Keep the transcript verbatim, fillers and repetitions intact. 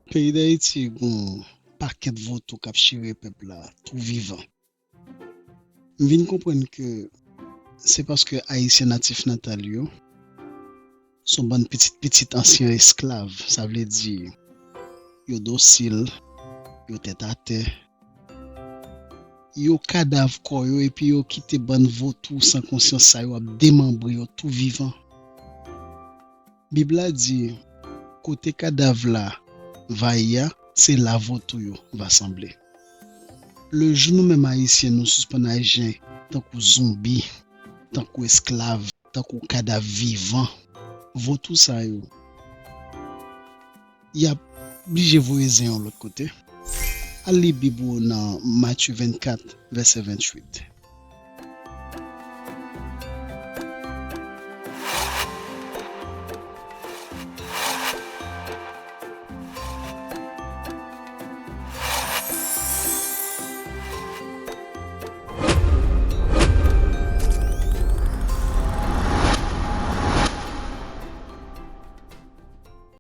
Peyi Dayiti gen yon pakèt votou k ap chire pèp la tou vivan. M vin konprann ke se paske Ayisyen natif natal yo se yon bann pitit pitit ansyen esklav, sa vle di yo dosil, yo tèt atè, yo kadav kò yo epi yo kite bann votou san konsyans sa yo ap demanbre yo tou vivan. Bib la di, kote kadav la va ye a, se la votou yo va sanble. Le jou nou menm Ayisyen nou sispann aji tankou zonbi, tankou esklav, tankou kadav vivan, votou sa yo, y ap blije voye zen yon lòt kote. Al li Bib ou nan Matye vennkat, vèsè venntuit.